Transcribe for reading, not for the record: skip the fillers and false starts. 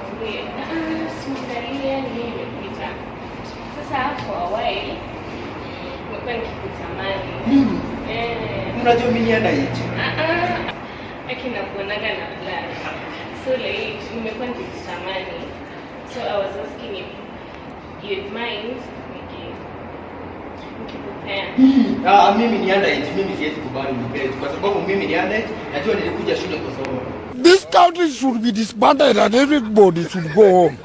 Tuongee. Ah, simuangalie ni mimi nimekuita. Sasa for a while nimekuwa nikikutamani. Mimi? Eh. Unajua mimi ni underage. Ah ah. Aki nakuonaga na blush. So like nimekuwa nikikutamani. So I was asking if you'd mind nikikupea. Ah, mimi ni underage. Mimi siwezi kubali unipee kwa sababu mimi ni underage. Najua nilikuja shule kusoma. This country should be disbanded and everybody should go home.